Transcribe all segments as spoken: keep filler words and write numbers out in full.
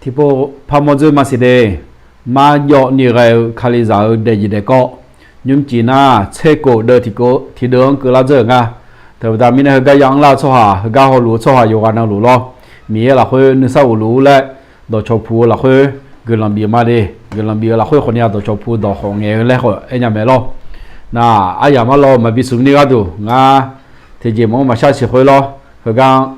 Tiqpov parmawr dzoer maqsiq de. Marjawv ni ghae-eu Kalizaq-euq daefjeq daefkawv, nymrcif nar tser khof deuv tiqdeuv-anr keuvlar dzeur-euq nga. Teubaqda mirnae heugar ya anrlar-eu tsawrhaq, heugar hawluf-eu tsawrhaq yawqghaq navluf lawr. Miqyaer lafkhoer nuisar ghofluf-ur laer dawqcawq puq-eu lafkhoer guiqlanq bif-eu ma de. Guiqlanq bif-eu lafkhoer khawfni-a dawqcawq puq dawq khawf ngaeq-eu laer khawf aernya mae lawr. Nar, aryamq arlawr maqbi smq ni gharduq ngar tiqjeq maqmr maqshar siq khoer lawr. Heugar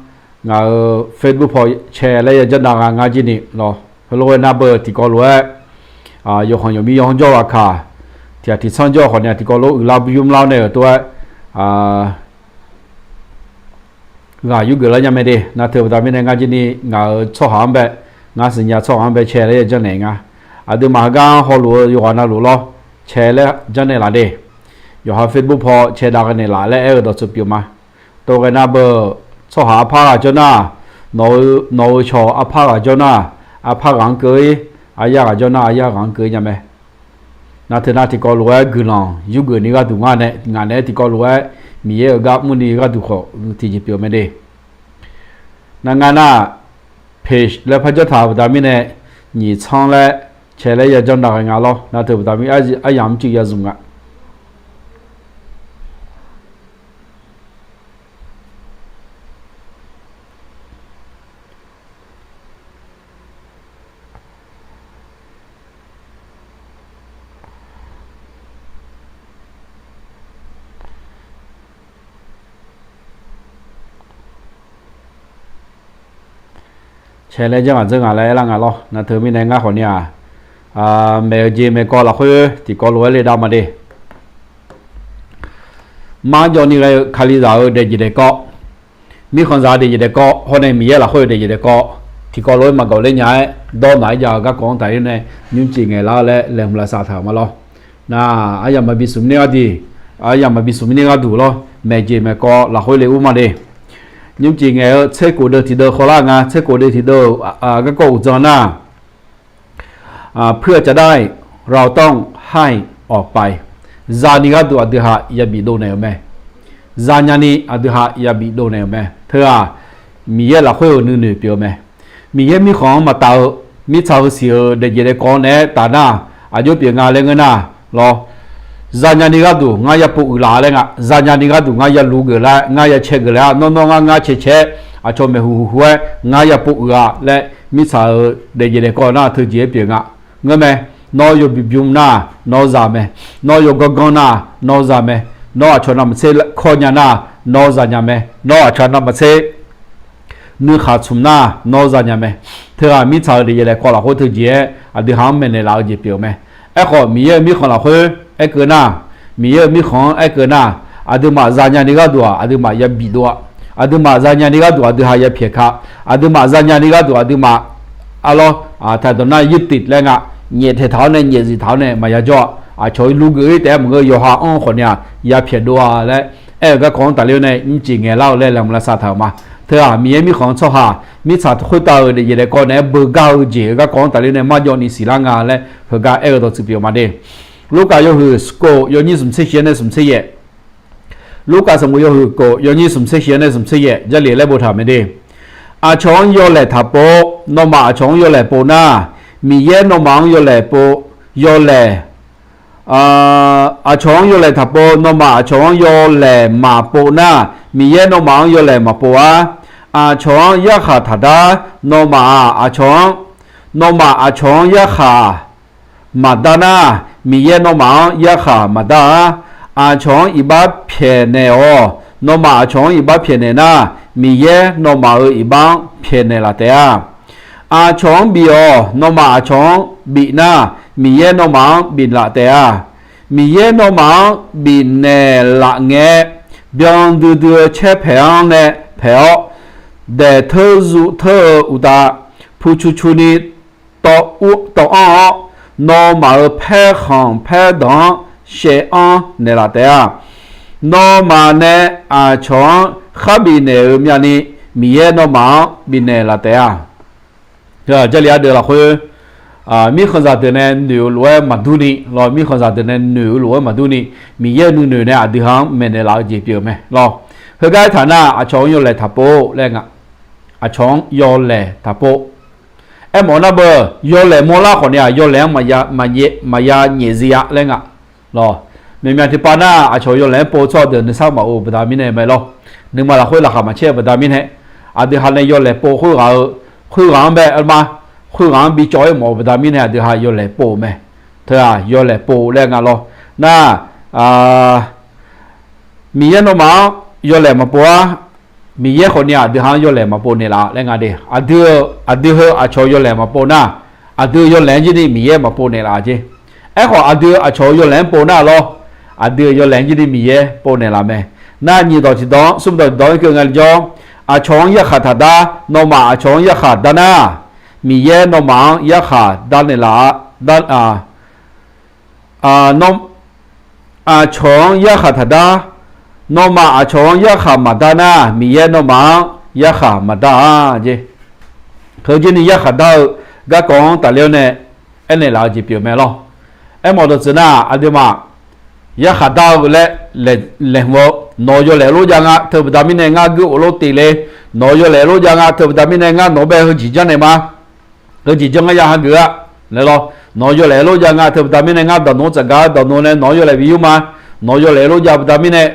ngaq-euq Facebook paw cae laer yajanr dav nga ngar jir ni lawr. Heulof-aer nar beu tiqkawv lof-aer yawkhanq yawqmir yaw-anr jawr ghaq kaq, tiqghaq tiqtsanr jawr khawfni-a tiqkawv lof uiqlar bymr lar-awr nae-euq tov-aer ghaq yurgeuf lar nya mae de. Nar teubaqda mirnae ngar jir ni ngaq-euq tsawrhaq-anr bae, ngar siqnya tsawrhaq-anr bae cae laer yajanr naeq nga. Aqduimaf heugar hawluf-eu yawqghaq navluf lawr, cae laer janrnaeq laf de. Yawqha Facebook paw cae dav ghae naeq laf laer aer-eu dawqtsuif pyeuf ma. Tov ghae nar beu, tsawrhaq arpar ghaq jawr nar, nawq-eu cawq arpar ghaq jawr nar, arpar ghaq-anr keuv-ir, aryar ghaq jawr nar aryar ghaq-anr keuv-ir nya mae. Nar teu nar tiqkawv lof-aer guiqlanq yurgeuf ni gharduq ngar nae ngaq naeq-aer tiqkawv lof-aer Miqyaer-euq gar mr ni gharduq khawf tiqjeq pyeuf mae de. Nar ngar nar, page laer par janr taq-euq baqda mirnae nyiq tsanr laer cae laer yajanr dav ghae nga lawr. Nar teubaqda mir aryamq mrcuiv ya zmq nga. Cae laer janr ghaq dzeur ngaq laer aer lar nga lawr. Nar teumirnae ngar khawfni-aq, maeq-eu jeq maeqkawv lafkhoer tiqkawv lof-aer le dav ma de. Marjawv ni ghae-eu Kalizaq-euq daefjeq daefkawv, mirkhanqzaq daefjeq daefkawv hawr nae Miqyaer lafkhoer-eu daefjeq daefkawv, tiqkawv lof-aer maqgawq ler nya-aer dawr naq-aer jav-eu garkawv-anr tafler nae nymrcif ngaeqlar-eu laer laeqhmq lavsav taq-euq ma lawr. Nar, aryamq maqbi smq mirnae gharduq, aryamq maqbi smq mirnae gharduq lawr, maeq jeq maeqkawv lafkhoer le ur ma de. Nymrcif ngaeq-eu tser khof deuv tiqdeuv khawvlar nga. Tser khof deuv tiqdeuv-euq garkawv uqdzan nar, เพื่อจะได้ เราต้องให้ออกไป zanya ni gharduq aqdui ha yabif dov naeq-euq mae. Zanya ni aqdui ha yabif dov naeq-euq mae. Teu-aq, Miqyaer lafkhoer-euq nuinoeq pyeuf-eu mae. Miqyaer mirkhanq-anr maqtaf-eu, mirtsaq heusiq-euq daefjeq daefkawv naeq-aer taf nar, aqjox pyeuf nga laer ngeur nar, lawr. Zanya ni gharduq ngar yapov uiqlaf laer nga. Zanya ni gharduq ngar yalugeuf laer, ngar yacae geuf laer-a, nawr nawr ngar ngar cae cae-aer, aqcawq maeqhu huq huq-aer ngar yapov uiq-a laer mirtsaq-euq daefjeq daefkawv nar teujeq-aer pyeuf nga. Ngeur mae. Nawr yawbymr bymr nar nawr zaq mae. Nawr yawganr ganr nar nawr zaq mae. Nawr aqcawq navmaqtser kawr nya nar nawr zaq nya mae. Nawr aqcawq navmaqtser nuikhaq tsmq nar nawr zaq nya mae. Teu-aq, mirtsaq-euq daefjeq daefkawv lafkhoer teujeq-aer aqdui ha-anr maeqnaeq laf-eu jeq pyeuf-eu mae. Aerkhawf, Miqyaer-euq mirkhanq lafkhoer aerkeuv nar, Miqyaer-euq mirkhanq-anr aerkeuv nar, aqduimaf zanya ni gharduq-aq, aqduimaf yabif dov-a. Aqduimaf zanya ni gharduq aqdui ha yapyaeq ka. Aqduimaf zanya ni gharduq aqduimaf, arlawr, taqdawq nar yirtif laer nga. Nyaeftaeq taq-awr nae nyaefzif taq-awr nae maqya jawr-a. Aqcawq-ir lugeuf-ir taef-aer maqngeur, yawqha anr-eu khawfni-aq yapyaeq dov-a laer aer-eu garkawv-anr tafler-awr nae nymrcif ngaeq lar-eu laer laeqhmq lavsav taq-euq ma. Teu-aq, Miqyaer mirkhanq-anr tsawrhaq mirtsaq khoertav-euq daefjeq daefkawv naeq-aer beugar-eu jeq-euq garkawv-anr tafler nae marjawv ni siqlar nga laer heugar aer-eu dawqtsuif pyeuf-eu ma de. Lurkaf yawhuiq khof yawnyir smq tser shiq-anr nae smq tser yaeq. Lurkaf sanqbof yawhuiq khof yawnyir smq tser shiq-anr nae smq tser yaeq Jarlif laer boftaq mae de. Aqcawq-anr yawlaeq taqpov, nawmaf aqcawq-anr yawlaeq pov nar, Miqyaer nawmaf-anr yawlaeq pov, yawlaeq aqcawq-anr yawlaeq taqpov, nawmaf aqcawq-anr yawlaeq maqpov nar, Miqyaer nawmaf-anr yawlaeq maqpov-ar. Aqcawq-anr yarkhaq taqdar, nawmaf-aq aqcawq-anr, nawmaf aqcawq-anr yarkhaq maqdar nar, Miqyaer nawmaf-anr yarkhaq maqdar-ar. Aqcawq-anr iqbax pyaeqnaeq-awq. Nawmaf aqcawq-anr iqbax pyaeqnaeq nar, Miqyaer nawmaf-euq iqbax-anr pyaeqnaeq laf taef-a. Aqcawq-anr bif-awq. Nawmaf aqcawq-anr bif nar, Miqyaer nawmaf-anr biflaf taef-a. Miqyaer nawmaf-anr bifnaeq laf ngae, byan duidui-eu caer paeq-anr nae paeq-awr, daeq teur zuv teur-eu uqtaf, pu cu cu ni tawv anr-awr, nawmaf-euq paerkhanq paerdanq-anr shaev anr naeqlaf taef-a. Nawmaf nae aqcawq-anr kharbif naeq-euq myavni, Miqyaer nawmaf-anr bifnaeq laf taef-a. Jarlif ardeuv lafkhoer, mirkhanqzaq deuq nae noeq-eu lof-aer maqdur ni lawr, mirkhanqzaq deuq nae noeq-eu lof-aer maqdur ni, Miqyaer-euq nuinoeq nae aqdui ha-anr maeqnaeq laf-eu jeq pyeuf-eu mae lawr. Heugar aertaq nar, aqcawq-anr yawlaeq taqpov laer nga. Aqcawq-anr yawlaeq taqpov. Aermawf nar beu, yawlaeq mawrlar khawf ni-aq, yawlaeq-anr maqya nyaef zif-a laer nga lawq. Myaqmyaq tiqpav nar, aqcawq yawlaeq-anr pov tsawrhaq deuq nuisar maqof-eu baqda mirnae mae lawr. Nuima lafkhoer laqkhaq maqcaer-eu baqda mirnae, aqdui ha nae yawlaeq pov khoerghaq-eu, khoerghaq-anr bae ma, khoerghaq-anr bi cawv-aer mawf-eu baqda mirnae aqdui ha yawlaeq pov-euq mae. Teu-aq yawlaeq pov laer nga lawr. Nar, Miqyaer nawmaf-anr yawlaeq maqpov-ar. Miqyaer khawf ni aqdui ha-anr yawlaeq maqpov naeqlaf laer nga de. Aqdui, aqdui heu aqcawq-eu yawlaeq maqpov nar, aqdui-eu yawlaeq-anr jir ni Miqyaer maqpov naeqlaf jeq. Aerkhawf aqdui aqcawq-eu yawlaeq-anr pov nar lawr, aqdui-euq yawlaeq-anr jir ni Miqyaer pov naeqlaf mae. Nar nyiq dawq tiqdawq-anr smr dawq tiqdawq-anr keuv nga jawr, aqcawq-anr yarkhaq taqdar, nawmaf aqcawq-anr yarkhaq dar nar, Miqyaer nawmaf-anr yarkhaq darnaeq laf-a. Aqcawq-anr yarkhaq taqdar, nawmaf aqcawq-anr yarkhaq maqdar nar, Miqyaer nawmaf-anr yarkhaq maqdar-a jeq. Heu jir ni yarkhaq dar-eu garkawv-anr tafler-awr nae aernaeq laf-eu jeq pyeuf mae lawr. Aermawf dawqtsuif nar, aqduimaf yarkhaq dar-eu laer laeqhmq-eu, nawq-eu yawlaeq lof jav nga teu baqda mirnae ngar gui of lof tif le, nawq-eu yawlaeq lof jav nga teu baqda mirnae ngar nawq-anr bae heujeq janrnaeq ma, heujeq janr ngar ya hageuf-a laer lawr. Nawq-eu yawlaeq lof jav nga teu baqda mirnae ngar dawq nawq-anr tsafgaq-eu dawq nawq nae nawq-anr yawlaeq bi yur ma, nawq-eu yawlaeq lof jav baqda mirnae,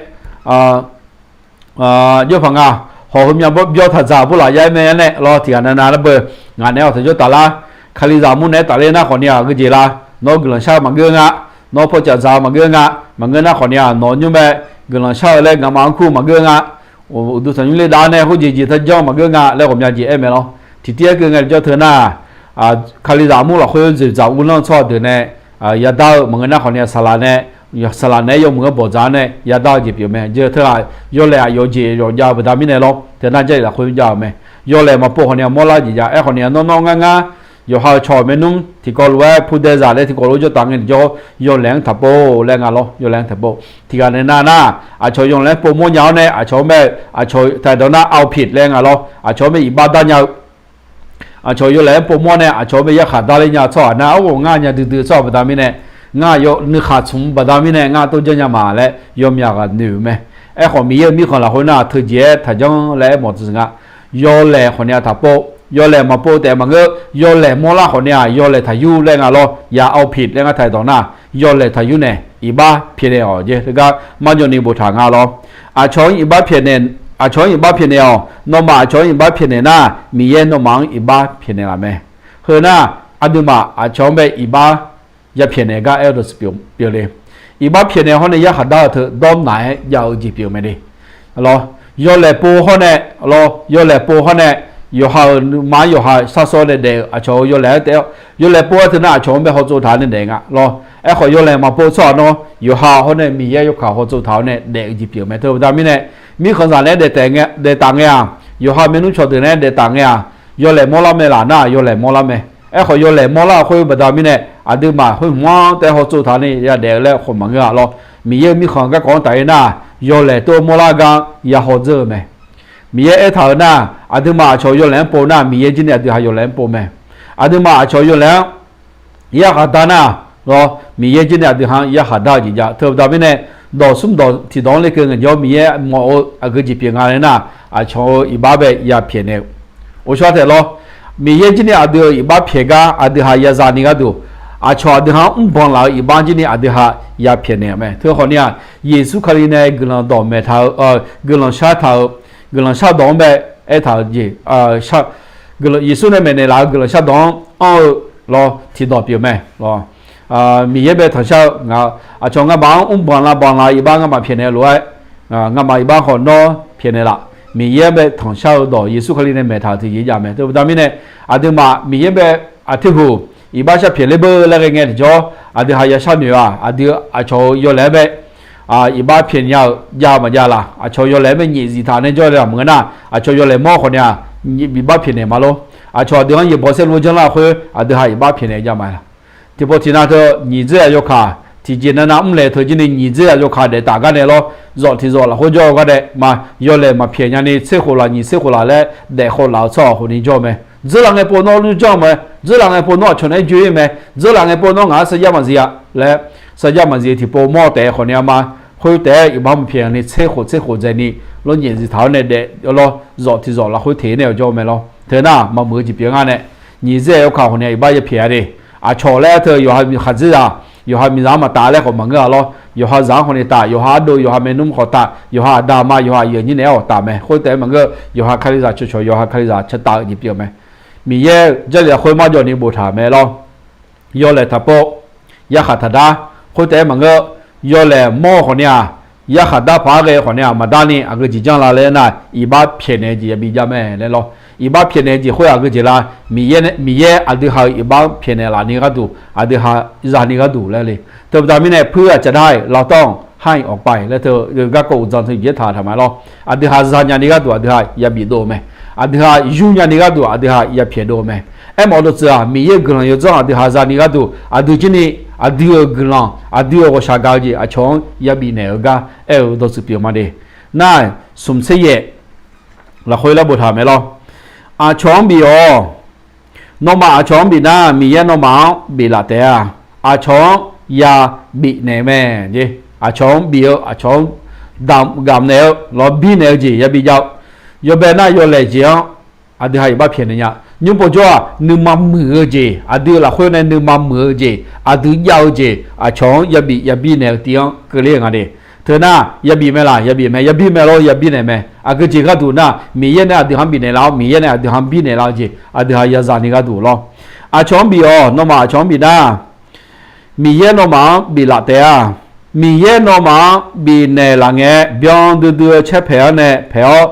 jawrpaq nga, hawq heumyav byawr taq dzaq bur laf ya-aer mae-aer nae lawr. Tiqghaq navnav nar beu, ngaq naeq-aer awq taq jawr taf lar, Kalizaq mur naeq-aer tafler nar khawf ni-aq geujeq la, nawr guiqlanq shar-eu maqgeur nga, nawr pawcaf dzaq-eu maqgeur nga, maqngeur nar khawf ni-aq nawq nymr mae, guiqlanq shar-eu laer ngamaf-anr kur maqgeur nga, uqduq tanqnymr le dav nae khoerjeq jeq taq janr maqgeur nga laer ghawqmya jeq aer mae lawr. Tiqtiv-aer keuv ngae jawr teu nar, Kalizaq mur lafkhoer dzoeqdzaq uvlanr-eu tsawrhaq deuq nae yadar-eu maqngeur nar khawf ni-aq saqlaq nae, saqlaq naeq-aer yawmuiq-anr bawqdzaq-anr nae yadar-eu jeq pyeuf mae. Jir teu-aq yawlaeq aqyawf jeq yawf jav-eu baqda mirnae lawr. Teu nar Jarlif lafkhoer jav-euq mae. Yawlaeq maqpov khawf ni-aq mawrlar jeq jav. Aerkhawf ni-aq nawr nawr ngar ngar yawqha-euq cawq maernmr tiqkawv lof-aer pudaezaq laer tiqkawv lof jawr taf ngae jawr, yawlaeq-anr taqpov laer nga lawr. Yawlaeq-anr taqpov. Tiqghaq nae nar nar, aqcawq yawlaeq-anr pov mawrnya-awr nae aqcawq-anr bae, aqcawq taqdawq nar เอาผิด laer nga lawr, aqcawq-anr bae iqbax dar nya-eu, aqcawq yawlaeq-anr pov mawr nae aqcawq-anr bae yarkhaq darler nya-eu tsawrhaq nar, arghof ngar nya duidui-eu tsawrhaq baqda mirnae, ngar yawf nuikhanq tsmq baqda mirnae ngar tov janr nya ma laer yawmyaq ghaq noeq-euq mae. Aerkhawf Miqyaer-euq mirkhanq lafkhoer nar teujeq-aer taqjanr laer aermawf teuq nga. Yawlaeq khawf ni-aq taqpov, yawlaeq maqpov taef maqngeur, yawlaeq mawrlar khawf ni-aq yawlaeq taqyur laer nga lawr. Ya เอาผิด laer ngar taqdawq nar, yawlaeq taqyur nae iqbax pyaeqnaeq-awq jeq teugar marjawv ni boftaq nga lawr. Aqcawq-anr iqbax pyaeqnaeq, aqcawq-anr iqbax pyaeqnaeq-awq. Nawmaf aqcawq-anr iqbax pyaeqnaeq nar, Miqyaer nawmaf-anr iqbax pyaeqnaeq laf mae. Heu nar, aqduimaf aqcawq-anr bae iqbax yapyaeqnaeq gar aer-eu dawqtsuif pyeufle. Iqbax pyaeqnaeq hawr nae yarkhaq dar-eu teu dawrnaq-aer jav-eu jeq pyeuf mae le. Lawr, yawlaeq pov hawr nae, lawr, yawlaeq pov hawr nae, yawqha-euq nuima-anr yawqha sharsawr nae daef-eu aqcawq-eu yawlaeq-anr taef-awr, yawlaeq pov-aer teu nar aqcawq-anr bae hawtsov taq-awr nae daef nga lawr. Aerkhawf yawlaeq maqpov tsawrhaq nawr yawqha hawr nae Miqyaer yawkaq hawtsov taq-awr nae daef-eu jeq pyeuf mae. Teu baqda mirnae, mirkhanqzaq naeq-aer daef taf ngae-aq, yawqha maernmr cawqdeuq naeq-aer daef taf ngae-aq, yawlaeq mawrlar mae laf nar yawlaeq mawrlar mae. Aerkhawf yawlaeq mawrlar-eu khoer baqda mirnae aqduimaf khoer hmq-anr taef-aer hawtsov taq ni ya daef-eu laer khawf maqngeur-a lawr. Miqyaer-euq mirkhanq garkawv-anr taf-ir nar, yawlaeq tov mawrlar gar ya haw dzeur-eu mae. Miqyaer aertaq-euq nar, aqduimaf aqcawq yawlaeq-anr pov nar Miqyaer jir ni aqdui ha yawlaeq-anr pov mae. Aqduimaf aqcawq yawlaeq-anr yarkhaq dar nar, lawr, Miqyaer jir ni aqdui ha-anr yarkhaq dar-eu jeq jav. Teu baqda mirnae, dawq smr dawq tiqdawq-anr lekeuv ngaeq jawr Miqyaer mawf-eu aqgeu jeq pyeuf nga laer nar, aqcawq-eu iqbax bae ya pyaeqnaeq-eu, ghovshaw taef lawr. Miqyaer jir ni aqdui-euq iqbax pyaeq gar aqdui ha ya zani gharduq, aqcawq aqdui ha-anr mrbanq laf-eu iqbax jir ni aqdui ha ya pyaeqnaeq-euq mae. Teu khawf ni-aq, Yeqsur Kali nae guiqlanq dawq maeq taq-eu, guiqlanq shar taq-eu, guiqlanq shardawq-anr bae aertaq-euq jeq, Yeqsur nae maeqnaeq laf-eu guiqlanq shardawq-anr anr-eu lawr tiqdawq pyeuf mae. Miqyaer bae tanqshar-eu ngaq, aqcawq ngamaf-anr mrbanq lavbanq laf-eu iqbax ngamaf pyaeqnaeq lof-aer, ngamaf iqbax khawf nawr pyaeqnaeq laf. Miqyaer bae tanqshar-eu dawq Yeqsur Kali nae maeqtaq-euq tiqjeq jav mae. Teu baqda mirnae, aqduimaf Miqyaer bae aqtirhuq iqbax shar pyaeq ler beu laer ghae ngae tiqjawr, aqdui ha ya sharnoeq-aq, aqdui aqcawq-eu yawlaeq-anr bae iqbax pyaeqnaeq-eu jav maqjav laf. Aqcawq yawlaeq-anr bae nyaefzif taq nae jawr-eu maqngeur nar, aqcawq yawlaeq mawr khawf ni-aq, iqbax pyaeqnaeq ma lor. Aqcawq aqdui-anr yaeqbawq saer lof janrlar khoer aqdui ha iqbax pyaeqnaeq jav ma laq. Tiqpov tiqnav teu nyiq dzeur-aq yawkaq tiqjeq navnav mrlaeq teu jir ni nyiq dzeur-aq yawkaq daef taf gar nae lawr, zawf tiqzawq lafkhoer jawr-eu gar nae ma, yawlaeq maqpyaeq nyani tser khof laf nyiq tser khof laf laer daef khawf laf-eu tsawrhaq khawf ni jawr-eu mae. Dzeur laf ngae pov nawr lur janr-eu mae, dzeur laf ngae pov nawr aqcawq naeq-aer joe-ir mae, dzeur laf ngae pov nawr ngaq-anr sarjax maqzif-a laer, sarjax maqzif tiqpov mawr taef khawf ni-a ma, khoer taef-aer iqbax maqpyaeq ni tser khof tser khof dzaeq ni lawr nyaefzif taq-awr nae daef lawr, zawf tiqzawq lafkhoer teq nae-awq jawr-eu mae lawr. Teu nar maqmuiq-eu jeq pyeuf ngar nae, Nyiq zaer-eu kaq khawf ni-a iqbax yapyaeq-a de. Aqcawq laer teu yawqha khaqdzerzaq, yawqha miqzaq-anr maqtaf laer khawf maqngeur-a lawr. Yawqha zaq-anr khawf ni taf, yawqha ardov, yawqha maernmr khawf taf, yawqha aqda aqma, yawqha aqyuif aqnyir naeq-aer khawf taf mae. Khoertaef-aer maqngeur, yawqha Kalizaq cawqcawq, yawqha Kalizaq caw taf-eu jeq pyeuf mae. Miqyaer-eu Jarlif lafkhoer marjawv ni boftaq mae lawr. Yawlaeq taqpov, yarkhaq taqdar, khoertaef-aer maqngeur, yawlaeq mawr-eu khawf ni-aq, yarkhaq dar paq-aer ghae-eu khawf ni-aq, maqdar ni aqgeu jeq janr la laer nar, iqbax pyaeqnaeq-eu jeq yabi jav mae laer lawr. Iqbax pyaeqnaeq-eu jeq khoer aqgeu jeq la, Miqyaer, Miqyaer aqdui ha-euq iqbax-anr pyaeqnaeq laf ni gharduq, aqdui ha zani gharduq laer le. Teubaqda mirnae puir-eu aqcaf dar-iq lavtawv-anr har-iq awqpav-iq laer teu garkawv uqdzan teu jeq taq taq ma lawr. Aqdui ha zanya ni gharduq aqdui ha yabif dov-eu mae. Aqdui ha yur nya ni gharduq aqdui ha yapyaeq dov-eu mae. Aermawf-eu dawqtsuif-aq, Miqyaer-euq guiqlanq yawdzanr aqdui ha zani gharduq, aqdui jir ni aqdui-euq guiqlanq, aqdui-euq ghawqshaq gaq-eu jeq aqcawq-anr yabif naeq-eu gar aer-eu dawqtsuif pyeuf ma de. Nar, smq tser yaef lafkhoer laer boftaq mae lawr. Aqcawq-anr bif-awq. Nawmaf aqcawq-anr bif nar, Miqyaer nawmaf-anr biflaf taef-a. Aqcawq-anr yabif naeq mae. Aqcawq-anr bif-eu, aqcawq-anr damq gaq naeq-eu lawr, birnaeq-eu jeq yabi jav-eu. Yawbae nar yawlaeq jeq-anr aqdui ha iqbax pyaeqnaeq nya. Nymr povjawr-aq, nuima muiq-eu jeq, aqdui lafkhoer nae nuima muiq-eu jeq, aqdui jav-eu jeq, aqcawq-anr yabif yabir naeq-eu tiv-anr keuvler-eu nga de. Teu nar, yabif mae laq, yabif mae, yabir mae lawr, yabir naeq mae. Aqgeu jeq gharduq nar, Miqyaer nae aqdui ha-anr bifnaeq lar-awr, Miqyaer nae aqdui ha-anr birnaeq lar-eu jeq, aqdui ha yazani gharduq lawr. Aqcawq-anr bif-awq. Nawmaf aqcawq-anr bif nar, Miqyaer nawmaf-anr biflaf taef-a. Miqyaer nawmaf-anr bifnaeq laf ngae, byan duidui-eu caerpaeq-anr nae paeq-awr,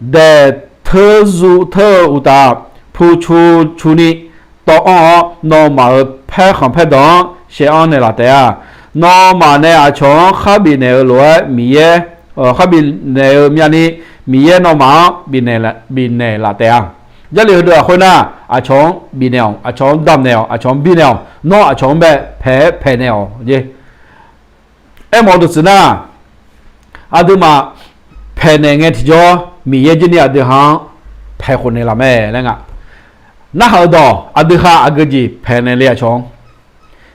daeq teur zuv teur-eu uqtaf, pucu cu ni tawv anr-awr, nawmaf-euq paerkhanq paerdanq-anr shaev anr naeqlaf taef-a. Nawmaf nae aqcawq-anr kharbif naeq-eu lof-aer Miqyaer, kharbif naeq-eu myavni, Miqyaer nawmaf-anr bifnaeq laf taef-a. Jarlif heudeuq-aq khoernar, aqcawq-anr bifnaeq-awq, aqcawq-anr damq naeq-awq, aqcawq-anr birnaeq-awq, nawr aqcawq-anr bae paeq-aer paeqnaeq-awq jeq. Aermawf-eu dawqtsuif nar, aqduimaf paeqnaeq ngae tiqjawr, Miqyaer jir ni aqdui ha-anr paeq khofnaeq laf mae laer nga. Narhaq-eu dawq, aqdui ha aqgeu jeq paeqnaeq le aqcawq-anr.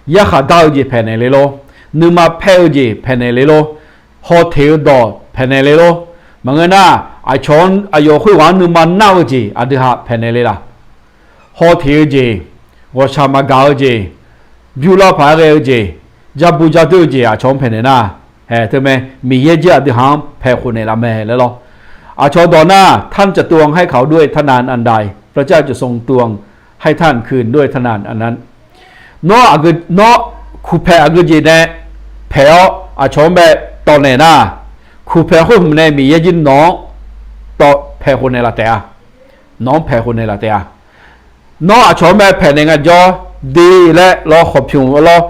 Yarkhaq dar-eu jeq paeqnaeq le lor. Nuima paer-eu jeq paeqnaeq le lor. Haw teq-eu dawq paeqnaeq le lor. Maqngeur nar, aqcawq-anr aqyawf khoerghaq-anr nuima nar-eu jeq aqdui ha paeqnaeq le laf. Haw teq-eu jeq, ghawqshaq maqgaq-eu jeq, bymrlar paq-aer ghae-eu jeq, jarbu jardoer-eu jeq aqcawq-anr paeqnaeq nar, hae teu mae, Miqyaer jir aqdui ha-anr paeq khofnaeq laf mae laer lor. Aqcawq dawq nar, ท่านจะตวงให้เขาด้วยเท่านั้นอันใด พระเจ้าจะทรงตวงให้ท่านคืนด้วยเท่านั้นอันนั้น Nawr, nawr kuqpaeq aqgeu jeq nae paeq-awr aqcawq-anr bae tawv naeq nar, kuqpaeq khoer hmq nae Miqyaer jir nawq-anr tawv paeq khofnaeq laf taef-a. Nawq-anr paeq khofnaeq laf taef-a. Nawr aqcawq-anr bae paeqnaeq ngaejawr, de laer lawr khawqpymq lawr,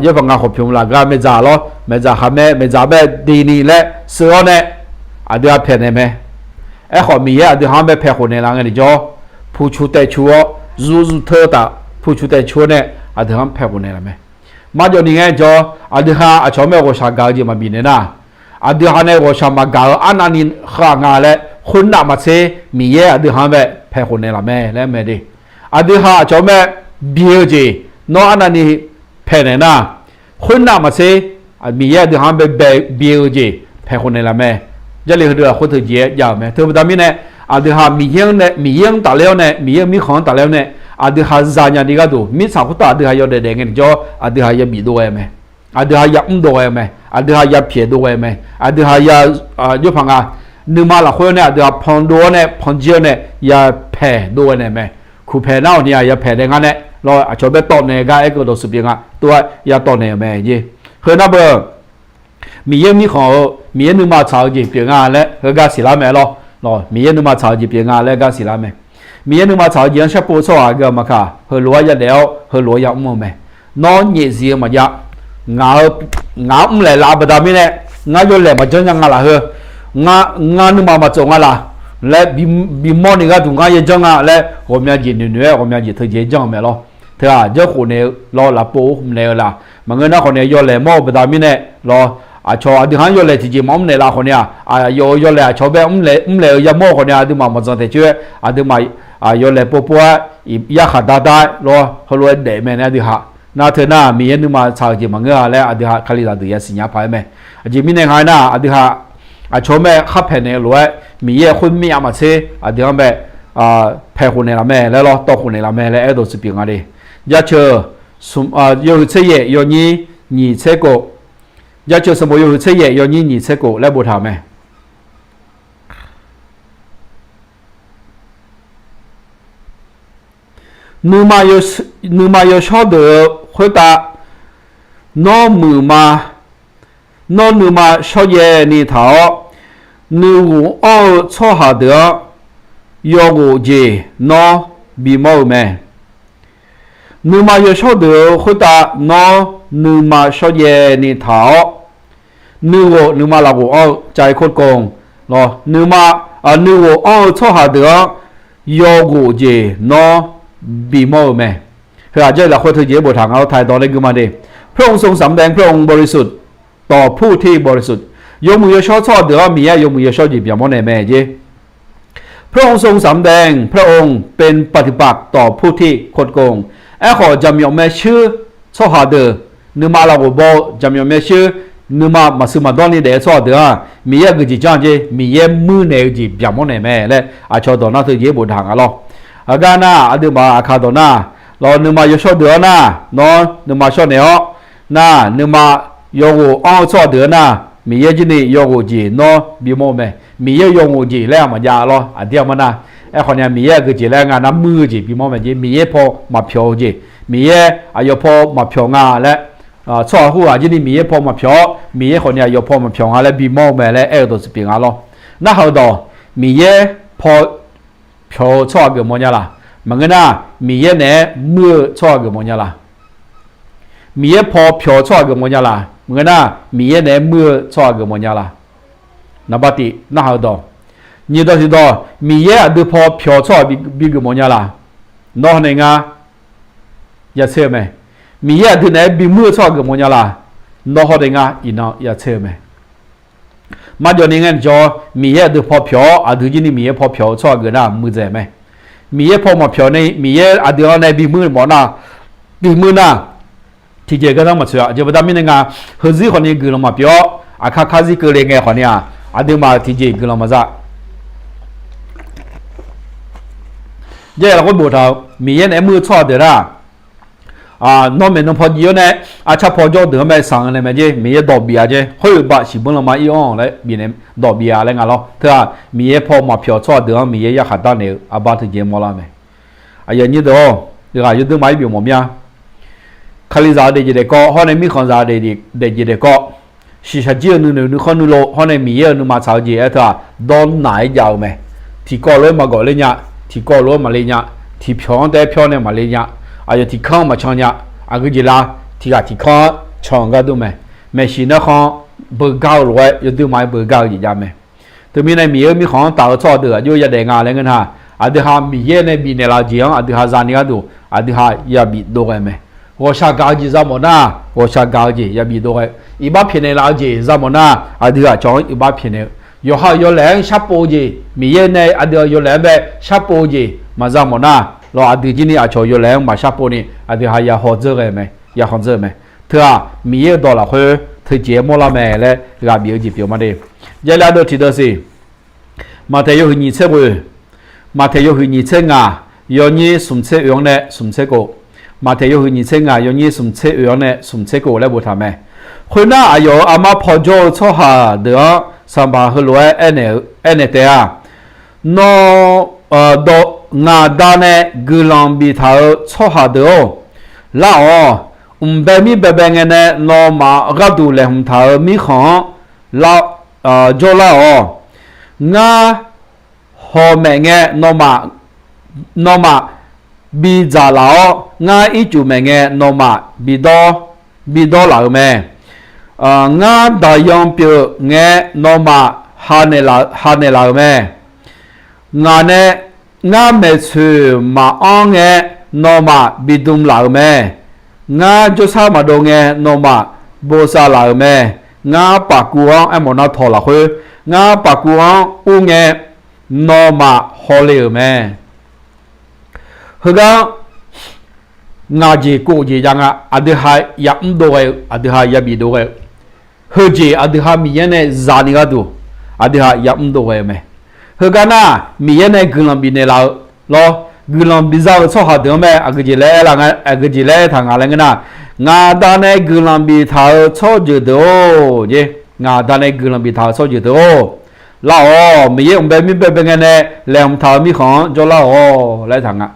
jawrpaq nga khawqpymq laf gar maeqdzaq lawr, maeqdzaq khaqmae maeqdzaq bae de ni laer sheu-awr nae, aqdui ha paeqnaeq mae. Aerkhawf, Miqyaer aqdui ha-anr bae paeq khofnaeq laf ngae tiqjawr, pucu taev cu-awr, zuv zuv teur taf pucu taev cu-awr nae, aqdui ha-anr paeq khofnaeq laf mae. Marjawv ni ngaejawr, aqdui ha aqcawq-anr bae ghawqshaq gaq-eu jeq maqbif naeq nar, aqdui ha nae ghawqshaq maqgaq-eu arnavni khav nga laer khoernav maqtser, Miqyaer aqdui ha-anr bae paeq khofnaeq laf mae laer mae de. Aqdui ha aqcawq-anr bae bi-eu jeq, nawr arnavni paeqnaeq nar, khoernav maqtser, Miqyaer aqdui ha-anr bae bi-eu jeq paeq khofnaeq laf mae. Jarlif heudeuq-aq khoerteu jeq-aer jav-euq mae. Teubaqda mirnae, aqdui ha Miqyaer-anr nae, Miqyaer-anr tafler-awr nae, Miqyaer-euq mirkhanq-anr tafler-awr nae, aqdui ha zanya ni gharduq mirtsaq khoertav aqdui ha yawdaef daef ngae tiqjawr aqdui ha yabif dov ghae-eu mae. Aqdui ha yamr dov ghae-eu mae. Aqdui ha yapyaeq dov ghae-eu mae. Aqdui ha ya, jawrpaq nga, nuima lafkhoer nae aqdui ha pan dov-awr nae, pan jir-awr nae yapaeq dov ghae naeq mae. Kuqpaeq nar-awq ni-aq yapaeq nae ngar nae lawr, aqcawq bae tawv naeq-eu gar aer-eu dawqtsuif pyeuf nga, tov-aer ya tawv naeq-euq mae jeq. Khoernar beu, Miqyaer mirkhanq-eu, Miqyaer nuima tsaq-eu jeq pyeuf nga laer heugar siqlar mae lawr. Miqyaer nuima tsaq-eu jeq pyeuf nga laer gar siqlar mae. Miqyaer nuima tsaq-eu jeq-anr sharpov-eu tsawrhaq aqgeu maqkaq, heulof-aer yadaef-awr heulof-aer yamr-eu mae. Nawr nyaefzif-eu maqjav. Ngaq-anr mrlaeq laf-eu baqda mirnae, ngar yawlaeq maqjanr nya nga laf heu, ngar nuima maqtsov nga laf laer, bimawr ni gharduq ngar yajanr nga laer ghawqmya jeq noeqnoeq-aer ghawqmya jeq teujeq janr-eu mae lawr. Teu-aq, janrkhof naeq-eu lawr, lafpov mrnaeq-eu laf. Maqngeur nar khawf nae yawlaeq mawr-eu baqda mirnae lawr, aqcawq aqdui ha-anr yawlaeq tiqjeq maqmr naeq laf khawf nae-aq, aqyawf-euq yawlaeq aqcawq bae mrlaeq-eu yamawr-eu khawf nae aqduimaf maqdzanq taeq coer-aer aqduimaf yawlaeq povpov-aer, yarkhaq dar dar-aer lawr heulof-aer daef mae nae aqdui ha. Nar teu nar Miqyaer nuima tsaq-eu jeq maqngeur-a laer aqdui ha Kalizaq deuq yasiq nya paq-aer mae. Aqjeq mirnae nga-aer nar aqdui ha aqcawq-anr bae khar paeqnaeq-eu lof-aer Miqyaer-euq khoer mir-a maqtser aqdui ha-anr bae paeq paeq khof naeqlaf mae laer lawr, tawv khof naeqlaf mae laer aerdawq siq pyeuf nga de. Jaceuq yawhuiq tser yaef yawnyir nyiq tser khof, Jaceuq sanqbof yawhuiq tser yaef yawnyir nyiq tser khof laer boftaq-euq mae. Nuima yawshawr deuq-eu khoertav, nawr muiqma, nawr nuima shawrjaev ni taq-awr, nuighof anr-eu tsawrhaq deuq-anr yawghof jeq nawr bimawr-eu mae. Nuima yawshawr deuq-eu khoertav nawr nuima shawrjaev ni taq-awr, nuighof nuima lafghof anr-eu ใจคดโกง lawr, nuima, nuighof anr-eu tsawrhaq deuq-anr yawghof jeq nawr bimawr-eu mae. Heu-aq jarlif lafkhoer teujeq-aer boftaq nga lawr, taq-iq dawq nae gui ma de. พระองค์ทรงสำแดงพระองค์บริสุทธิ์ต่อผู้ที่บริสุทธิ์ Yawmuiq yawshawr tsawrhaq deuq-anr Miqyaer yawmuiq yawshawr jeq byaqmawr naeq mae jer. พระองค์ทรงสำแดงพระองค์เป็นปฏิปักษ์ต่อผู้ที่คดโกง Aerkhawf jaqmyawf maershuir tsawrhaq deuq, nuima lafghof baw-eu jaqmyawf maershuir, nuima maqsiq maqdawr ni daef-eu tsawrhaq deuq-anr Miqyaer aqgeujeq janr jer, Miqyaer muir naeq-eu jeq byaqmawr naeq mae laer aqcawq dawq nar teujeq-aer boftaq nga lawr. Aqgar nar aqduimaf aqkaq dawq nar, lawr nuima yawshawr deuq-anr nar nawr nuima shawr naeq-awr, nar nuima yawghof anr-eu tsawrhaq deuq-anr nar Miqyaer jir ni yawghof jeq nawr bimawr-eu mae. Miqyaer-eu yawghof jeq laer-aq maqjav lawr, aqdir aqmar nar. Aerkhawf ni-aq Miqyaer aqgeujeq laer nga nar muir-eu jeq bimawr mae jer, Miqyaer paw maqpyawq-eu jeq, Miqyaer aqyawf paw maqpyawq nga laer, tsawrhaq khoerghaq jir ni Miqyaer paw maqpyawq-awr Miqyaer khawf ni aqyawf paw maqpyawq nga laer bimawr-eu mae laer aer-eu dawq siq pyeuf nga lawr. Narhaq-eu dawq, Miqyaer paw pyawq-eu tsawrhaq geufmawf nya laq? Maqngeur nar, Miqyaer naeq-aer muir-eu tsawrhaq geufmawf nya laq? Miqyaer paw pyawq-eu tsawrhaq geufmawf nya laq? Maqngeur nar, Miqyaer naeq-aer muir-eu tsawrhaq geufmawf nya laq? Naqba tiq narhaq-eu dawq. Nyiq dawq tiq dawq, Miqyaer aqdui paw pyawq-eu tsawrhaq bi geufmawf nya laq? Nawr hawnaeq nga ya tser-eu mae. Miqyaer aqdui naeq-aer bimuir-eu tsawrhaq geufmawf nya laq? Nawr hawnaeq nga iqnan ya tser-eu mae. Marjawv ni ngae jawr, Miqyaer aqdui paw pyawq-awr aqdui jir ni Miqyaer paw pyawq-eu tsawrhaq geuf nar muiqdzaeq mae. Miqyaer paw maqpyawq ni Miqyaer aqdui-anr nae bimur mawf nar, bimur nar, tiqjeq gardanr maqtsoeq-a. Aqjeq baqda mirnae nga, heuzir khawf ni guiqlanq maqpyeuf-awr aqkar karzir keuvle ngae khawf ni-aq, aqduimaf-euq tiqjeq guiqlanq maqza. Jarlif lafkhoer boftaq-eu Miqyaer naeq-aer muir-eu tsawrhaq deuq nar, nawr maeqnan paw jiv-awr nae, arcar paw jawr deuq-anr mae sanq-eu nae mae jer, Miqyaer dawq bif-a jer, khoer-euq baq siqbeur lanma ir-anr laer bifnaeq dawq bif-a laer nga lawr. Teu-aq Miqyaer paw maqpyawq tsawrhaq deuq-anr Miqyaer yarkhaq darnaeq-eu arbar teujeq mawrlar mae. Aqyuif aqnyir deuq-or, ghaq yawdui ma-ir bifmawf mir-a. Kalizaq-eu daefjeq daefkawv hawr nae mirkhanqzaq daefjeq daefkawv, shiqshaq jir-eu nuinoeq nuikhanr nuilov hawr nae Miqyaer-euq nuima tsaq-eu jeq aer teu-aq, dawrnaq-aer jav-eu mae. Tiqkawv lof-aer maqgawf ler nya, tiqkawv lof-aer maqle nya, tiqpyawq-anr taef-aer pyawr nae maqle nya, aqyawf tiqkanr maqcan nya, aqgeu jeq la, tiqghaq tiqkanr-anr can-eu gharduq mae. Maeqshi narkhan beugar-eu lof-aer yawdui ma-aer beugar-eu jeq jav mae. Teumirnae Miqyaer-euq mirkhanq-anr taq-eu tsawrhaq deuq aqjox yadaef nga laer ngeur nar, aqdui ha Miqyaer nae bifnaeq laf-eu jeq-anr aqdui ha zani gharduq aqdui ha yabif dov ghae mae. Ghawqshaq gaq-eu jeq za mawf nar, ghawqshaq gaq-eu jeq yabif dov ghae-eu, iqbax pyaeqnaeq laf-eu jeq za mawf nar, aqdui aqcawq-anr iqbax pyaeqnaeq-eu, yawqha-euq yawlaeq-anr sharpov-eu jeq, Miqyaer nae aqdui-euq yawlaeq-anr bae sharpov-eu jeq maqza mawf nar, lawr aqdui jir ni aqcawq yawlaeq-anr maqsharpov ni aqdui ha yahaw dzeur ghae mae, yahaw dzeur mae. Teu-aq Miqyaer-euq dawq lafkhoer teujeq-aer mawrlar mae laer ghaq bif-eu jeq pyeuf ma de. Jarlif ardeuv tiqdeuv siq. Maqtaeq yawhuiq nyiq tser ghoeq, Maqtaeq yawhuiq nyiq tser ngaq, yawnyir smq tser oeq-anr nae smq tser kov. Maqtaeq yawhuiq nyiq tser ngaq, yawnyir smq tser oeq-anr nae smq tser kov laer boftaq mae. Khoernar, aqyawf-euq armar paw jawr-eu tsawrhaq deuq-anr sanqpaq heulof-aer aernaeq-eu, aernaeq taef-a. Nawr, dawq ngaq da nae guiqlanq biftaq-euq tsawrhaq deuq-or, lar-awq. Mq bae mir baebae ngae nae nawmaf gharduq laeqhmq taq-euq mirkhanq-anr lar, jawrlar-awq. Ngar hawq maeq ngae nawmaf, nawmaf bidzaq laf-awr, ngar ircuf maeq ngae nawmaf bidawr, bidawr laf-euq mae. Ngar daqyan pyeuf ngae nawmaf ha naeqlaf-euq mae. Ngaq nae, ngar maeqtsoeq maqanr ngae nawmaf bidm laf-euq mae. Ngar jawrshar maqdov ngae nawmaf bosav laf-euq mae. Ngar pafkuv-anr aermawf nar tawq lafkhoer, ngar pafkuv-anr ur ngae nawmaf hawle-euq mae. Heugar ngaq jeq kov jeq jav nga, aqdui ha yamr dov ghae-eu, aqdui ha yabif dov ghae-eu, heujeq aqdui ha Miqyaer nae zani gharduq aqdui ha yamr dov ghae-eu mae. Heugar nar, Miqyaer nae guiqlanq bifnaeq laf-eu lawr, guiqlanq biza-eu tsawrhaq deuq-anr mae. Aqgeujeq laer aer-a, aqgeujeq laer aertaq nga laer ngeur nar, ngaq da nae guiqlanq biftaq-eu tsawrjeuq deuq-or, jeq, ngaq da nae guiqlanq biftaq-eu tsawrjeuq deuq-or, lar-awq. Miqyaer mq bae mir bae bae ngae nae laeqhmq taq-euq mirkhanq-anr jawrlar-awq laer aertaq nga.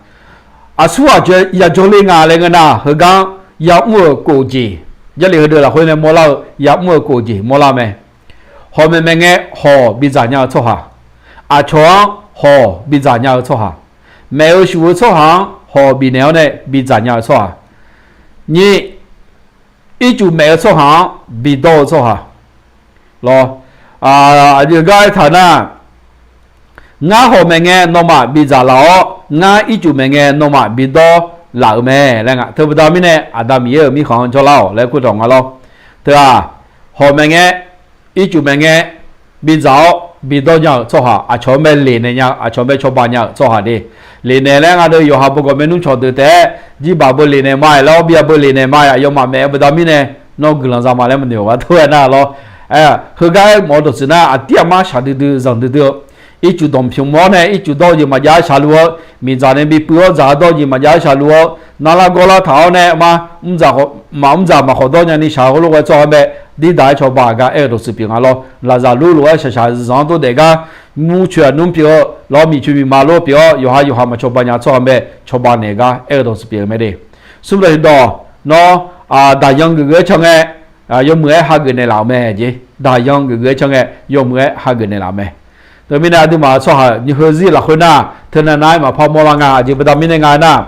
Aqsur aqjeq yajawr le nga laer ngeur nar, heugar-anr ya'mr-euq kof jeq, Jarlif heudeuq lafkhoer nae mawrlar-eu ya'mr-euq kof jeq mawrlar mae. Hawq maeqmaeq ngae hawq bidzaq nya-eu tsawrhaq, aqcawq-anr hawq bidzaq nya-eu tsawrhaq, maef-eu shuf-eu tsawrhaq-anr hawq bifnaeq-awr nae bidzaq nya-eu tsawrhaq, nyiq, ircuf maef-eu tsawrhaq-anr bidawr-eu tsawrhaq lawr. Aqyuif gar aertaq nar, ngar hawq maeq ngae nawmaf bidzaq laf-awr, ngar ircuf maeq ngae nawmaf bidawr laf-euq mae laer nga. Teubaqda mirnae Aqda Miqyaer-euq mirkhanq-anr jawrlar-awq laer kurdawq nga lawr. Teu-aq, hawq maeq ngae, ircuf maeq ngae, bidzaq-awr bidawr nya-euq tsawrhaq, aqcawq-anr bae lef naeq nya-eu, aqcawq-anr bae cawba nya-euq tsawrhaq de. Lef naeq laer nga deuq yawqha bawgawq maernmr cawqdeuq taef-aer, jirbaq beu lef naeq ma-iq laer, awrbyav beu lef naeq ma-iq, aqyawfmaf maeq-eu baqda mirnae, nawr guiqlanq za ma laer maqnoeq-awq gar teu-aer nar lawr. Heugar-aer mawf-eu dawqtsuif nar, aqdir aqmar shaqdui dui zanqdui dui-eu, ircuf dawq pymq-awr nae ircuf dawr-eu jeq maqjav-aer shaqluf-eu, miqdzaq nae bipuiv-awr dzaq-eu dawr-eu jeq maqjav-aer shaqluf-eu, narlar gawrlar taq-awr nae ma, mr, maqmr dzaq maqkhawf dawr nyani shaq heulof ghae tsawrhaq-anr bae, dirdaq-aer cawba-aq gar aer-eu dawqtsuif pyeuf nga lawr. Lafzaqlur lof-aer shaqshaq zanq-anr dawr daef gar, mur coeq aqnmr pyeuf-eu, lawr miq coeq miqma lof pyeuf-awr, yawqha yawqha maqcawba nya tsawrhaq-anr bae cawba naeq gar aer-eu dawqtsuif pyeuf-eu mae de. Smr dawq tiqdawq, nawr, daqyan geufgeuf-aer can ngae, yawmuiq-aer hageuf naeqlaf-euq mae jeq. Daqyan geufgeuf-aer can ngae yawmuiq-aer hageuf naeqlaf-euq mae. Teumirnae aqduimaf tsawrhaq nymr heuzir lafkhoer nar, teunav nav-aer maqpar mawrlar nga. Aqjeq baqda mirnae nga aernar,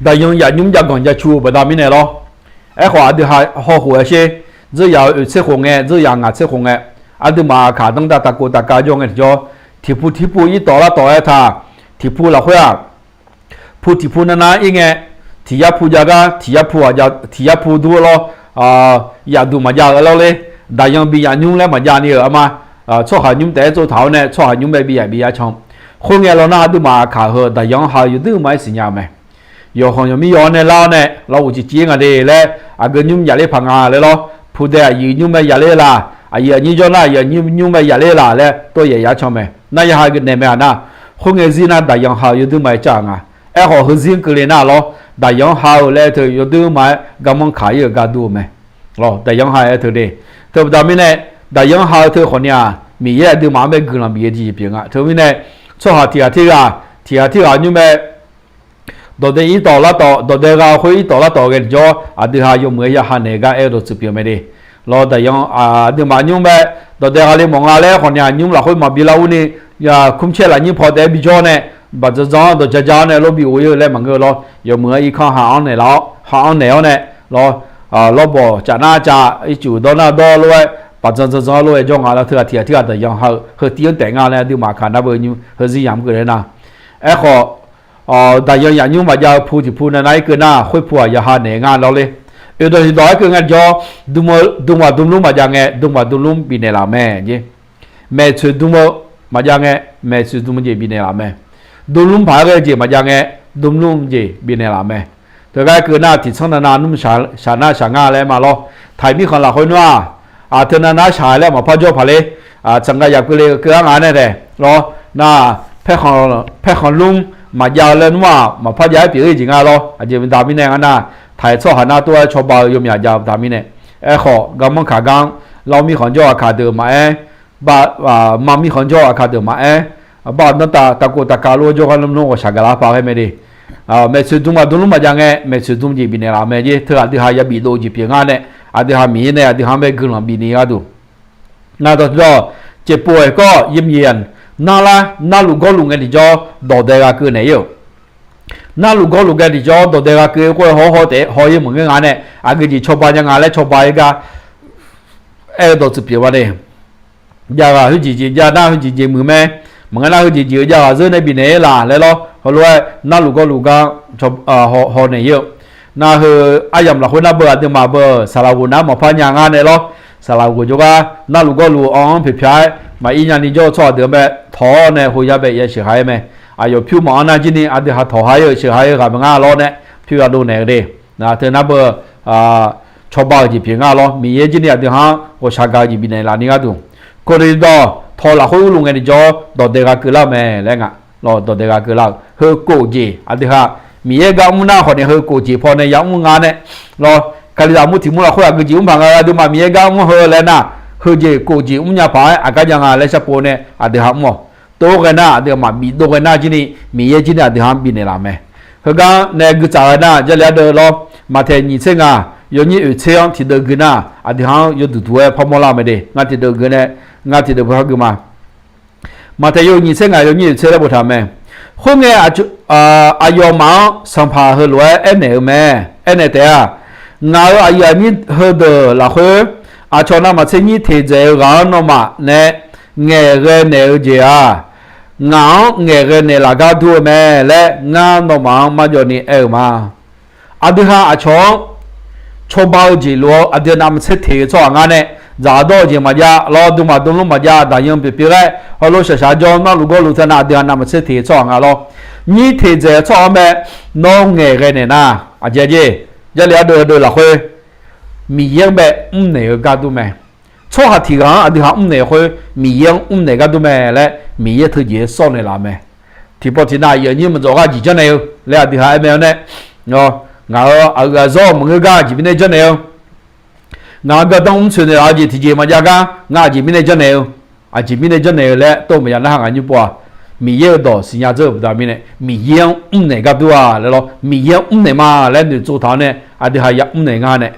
daqyan yaf nymr jav ganq jav cu-eu baqda mirnae lawr. Aerkhawf aqdui ha hawkhof-aer sher, dzeur yaf-euq oeq tser khof ngae, dzeur yaf ngaq tser khof ngae, aqduimaf aqkaq danrtav taqkov taqkav jawr ngae tiqjawr, tiqpu tiqpu irtawf lartawf-aer taq, tiqpu lafkhoer-aq, pu tiqpu navnav ir ngae, tiq yar pu jav gar tiq yar pu aq, tiq yar pu dur lawr, yaf duq maqjav-eu lawr ler, daqyan bi yaf nymr laer maqjav ni-euq arma, tsawrhaq nymr taef-aer tsovtaq-awr nae tsawrhaq nymr bae bi yaf bi yar can. Khoerngae lawr nar aqduimaf aqkaq heu daqyan-anr ha-eu yawduir ma-aer siqnya-eu mae. Yawqkhanq yawqmir yaw-awr nae lar-awr nae lawr uqcif cif-ir nga de laer, aqgeu nymr yaf ler paq nga laer lawr, pudae aqyuif nymr bae yaf ler laq, aqyuif aqnyir jawr nar aqyuif aqnyir nymr bae yaf ler laq laer tov yaef yaf can mae. Nar ya ha naeq mae aq nar, khoerngae zir nar daqyan ha-eu yawduir ma-aer cav-eu nga. Aerkhawf heuzir-anr keuvle nar lawr, daqyan-anr ha-eu laer teu yawduir ma-aer garmanr kaq-ir-euq gar dur-eu mae. Lawr, daqyan-anr ha-aer teu de. Teubaqda mirnae, daqyan-anr ha-eu teu khawfni-aq, Miqyaer aqduimaf-anr bae guiqlanq bif-eu jeq pyeuf nga. Teumirnae, tsawrhaq tiq ghaq tirghaq, tiq ghaq tirghaq nymr bae dawqdae irtawf lartawf, dawqdae gha khoer irtawf lartawf ghae tiqjawr, aqdui ha yawmuiq-aer ya ha naeq gar aer-eu dawqtsuif pyeuf mae de. Lawr, daqyan aqduimaf nymr bae dawqdae gha le mawf nga laer khawfni-aq, nymr lafkhoer maqbi lar urni, kumcaer lafnyir paw taef-aer bijawr nae, baqdzanq dzanq-awr dawq ja ja-awr nae lof bi ghof-ir-eu laer maqngeur lawr. Yawmuiq-aer irkanr ha-anr naeq-awr naeq-awr nae, lawr, lawrbawq caf nar cav, ircuf dawr nar dawr lof-aer, baqdzanq dzanq dzanq-awr lof-aer jawr nga laer teughaq tiq ghaq tirghaq daqyan ha-eu heu tiv-anr taef nga laer aqduimaf aqkaq nar beu nymr heuzir yamq keuvle nar. Aerkhawf, daqyan yaf nymr maqjav-eu pu tiqpu navnav-ir keuv nar khoer pu-aq ya ha naeq nga lawr ler. Oeq dawq tiq dawq-aer keuv nga jawr, dm-eu dm ghaq dm lmr maqjav ngae, dm ghaq dm lmr bifnaeq laf mae jeq. Maeqtsoeq dm-eu maqjav ngae, maeqtsoeq dm jeq bifnaeq laf mae. Dm lmr paq-aer ghae jeq maqjav ngae, dm lmr jeq bifnaeq laf mae. Teugar keuv nar tiqtsanr navnav nmr shaq nar shaq nga laer ma lawr. Taiq mirkhanq lafkhoer nmr-aq, aqteu navnav shaq laer maqpar jawr paq ler. Tsaqngav yaf keuvle keuv-ar nga nae taef lawr. Nar, paerkhanq lmr maqjav-eu laer nmr-aq maqpar jav-aer pyeuf-ir jeq nga lawr. Aqjeq baqda mirnae nga nar, taiq tsawrhaq nar tov-aer cawba-eu yawmyaq jav-eu baqda mirnae. Aerkhawf garmanr kaq gar-anr, lar mirkhanq jawr aqkaq deuq maqaer, mar mirkhanq jawr aqkaq deuq maqaer, bar danrtav tavkov tavkav lof-aer jawrgar lmlmr ghawqshaq gaqlar paq ghae mae de. Maeqtsoeq dm ghaq dm lmr maqjav ngae, maeqtsoeq dm jeq bifnaeq laf mae jer. Teu aqdui ha ya bif dov-eu jeq pyeuf nga nae, aqdui ha Miqyaer nae aqdui ha-anr bae guiqlanq bifni gharduq. Nar dawq tiqdawq, ceqpov-aer kawr yamyiq-aq, narlar narluf gawrluf ngae tiqjawr dawqdae gha keuv naeq-ir-euq. Narluf gawrluf ghae tiqjawr dawqdae gha keuv khoer haw haw taef-aer haw-ir maqngeur nga nae, aqgeu jeq cawba nya nga laer cawba-ir gar aer-eu dawqtsuif pyeuf-eu ma de. Javghaq khoerjeq jeq jav nar khoerjeq jeq muiq mae. Maqngeur nar khoerjeq jeq-eu javghaq zeur nae bifnaeq-ir laf laer lawr. Heulof-aer narluf gawrluf gar haw naeq-ir-eu. Nar heu aryamq lafkhoer nar beu aqduimaf beu saqlaq ghof nar maqpar nya nga nae lawr. Saqlaq ghof jawrgar narluf gawrluf-eu anr-anr pyaeq pyaeq-aer maqir nyani jawr-eu tsawrhaq deuq-anr bae tawq-awr nae hoya bae ya sheuq ha-ir mae. Aqyawf pyur maqanr nar jir ni aqdui ha tawq ha-ir-eu sheuq ha-ir ghaq maqnga lawr nae pyur ya dov naeq-eu de. Nar teu nar beu cawba-euq jeq pyeuf nga lawr. Miqyaer jir ni aqdui ha-anr ghawqshaq gaq-eu jeq bifnaeq laf ni gharduq. Kawqdawq dawq tawq lafkhoer urluf ngae tiqjawr dawqdae gha keuvlar-eu mae laer nga. Lawr, dawqdae ghaq keuvlar-euq heukhof jeq aqdui ha Miqyaer gar mr nar khawf ni heukhof jeq paw nae yamr nga nae, lawr, Kalizaq mur tiq mur lafkhoer aqgeu jeq mr paq nga, aqduimaf Miqyaer gar mr heu laer nar, heujeq khof jeq mrnya paq-aer aqgar jav nga laer sharpov nae aqdui ha mr-awq. Tov ghae nar aqdui maqbif dov ghae nar jir ni Miqyaer jir ni aqdui ha-anr bifnaeq laf mae. Heugar nae gui tsaf ghae nar Jarlif ardeuv lawr, Maqtaeq nyiq tser ngaq yawnyir oeq tser-anr tiqdeuv gui nar aqdui ha-anr yawduq duq-aer parmawr lar mae de. Ngar tiqdeuv gui nae, ngar tiqdeuv beu har gui ma. Maqtaeq yawhuiq nyiq tser ngaq yawnyir oeq tser laer boftaq mae. Khoerngae, aqyawfmaf-anr sanqpaq heulof-aer aernaeq-eu mae. Aernaeq taef-a. Ngaq-euq aqyuif aqnyir heudeuq lafkhoer, aqcawq navmaqtser nyir teq dzaeq-eu ghaq-anr nawmaf nae ngaeqghae naeq-eu jeq-aq, ngaq-anr ngaeqghae naeqlaf gar dur-eu mae laer ngar nawmaf-anr marjawv ni aer-eu ma. Aqdui ha aqcawq-anr cawba-eu jeq lof-awr aqdui navmaqtser teq-eu tsawrhaq nga nae, dzaqdawr-eu jeq maqjav, lawr, dmqmaq dmlmr maqjav, daqyan pyeuf pyeuf ghae, hawlo shaqshaq jawr, narluf gawrluf teu nav aqdui ha navmaqtser teq-eu tsawrhaq nga lawr. Nyir teq dzaeq-eu tsawrhaq-anr bae nawr ngaeqghae naeq nar, aqjeq aqjeq, Jarlif ardeuv deuv lafkhoer Miqyaer-anr bae mrnaeq-eu gar dur mae. Tsawrhaq tiq ghaq-anr aqdui ha mrnaeq khoer Miqyaer-anr mrnaeq gar dur mae laer Miqyaer teujeq-aer sawr naeqlaf mae. Tiqpawf tiqnav aqyuif aqnyir maqdzawq ghaq jeq janrnaeq-eu laer aqdui ha aer mae-awr nae, ngaq-euq aqyuif aqzawr maqngeur gar aqjeq mirnae janrnaeq-eu, ngaq-euq gardanr mrtsoeq naeqlaf-eu jeq tiqjeq maqjav gar ngar aqjeq mirnae janrnaeq-eu, aqjeq mirnae janrnaeq-eu laer tov maqya narhaq ngaq nymr pov-a. Miqyaer-euq dawq siqnya dzeur-euq baqda mirnae Miqyaer-anr mrnaeq gar dur-a laer lawr, Miqyaer-anr mrnaeq ma laer noeqtsov taq-awr nae aqdui ha ya mrnaeq nga nae,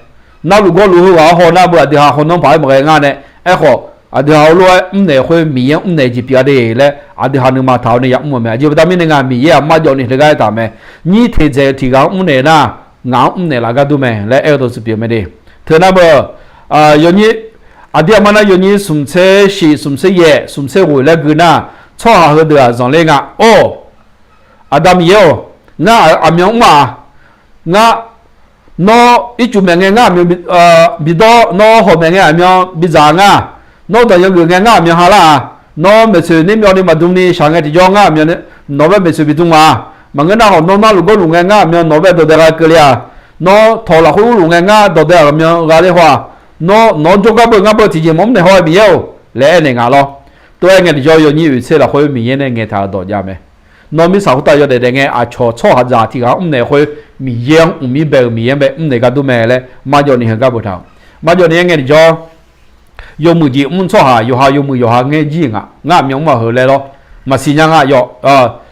narluf gawrluf heughaq-awr haw nar beu aqdui ha hawnar paq-aer maqghae nga nae, aerkhawf aqdui ha heulof-aer mrnaeq khoer Miqyaer-anr mrnaeq jeq pyeuf-a de laer aqdui ha nuima taq-awr nae ya mr-eu mae. Aqjeq baqda mirnae nga Miqyaer-aq marjawv ni heugar aertaq mae. Nyir teq dzaeq-eu tiq ghaq-anr mrnaeq nar, ngaq-anr mrnaeq laf gar dur mae laer aer-eu dawqtsuif pyeuf mae de. Teu nar beu, yawnyir, aqdir aqmar nar yawnyir smq tser shif, smq tser yaef, smq tser ghoeq laer gui nar, tsawrhaq heudeuq-aq zanqler nga. Or, Aqda Miqyaer-or, ngar aqmyan mr-aq, ngar, nawr ircuf maeq ngae ngar aqmyan bidawr, nawr hawq maeq ngae aqmyan bidzaq nga. Nawr daqyan geuf ngae ngar aqmyan ha lar-aq, nawr maeqtsoeq ner myawvni maqdm ni shaq ngae tiqjawr ngar aqmyan nawq-anr bae maeqtsoeq bidm ma. Maqngeur nar khawf nawr narluf gawrluf ngae ngar aqmyan nawq-anr bae dawqdae gha keuvle-aq, nawr tawq lafkhoer urluf ngae ngar dawqdae aqmyan gha ler haw-aq, nawr nawq-anr jawrgar beu ngar beu tiqjeq mawf mrnaeq haw-aer Miqyaer-or laer aernaeq nga lawr. Tov-aer ngae tiqjawr yawnyir oeq tser lafkhoer Miqyaer nae ngaeqtaq-euq dawq jav mae. Nawr mirtsaq khoertav yawdaef daef ngae aqcawq tsawrhaqzaq tiq ghaq-anr mrnaeq khoer Miqyaer-anr mqmir bae-euq Miqyaer-anr bae mrnaeq gar dur mae laer marjawv ni heugar boftaq-euq. Marjawv ni aer ngae tiqjawr yawmuiq jeq mr tsawrhaq yawqha yawmuiq yawqha ngaer jir-euq nga. Ngar aqmyan mr-aq heu laer lawr. Maqsiq nya nga yawf,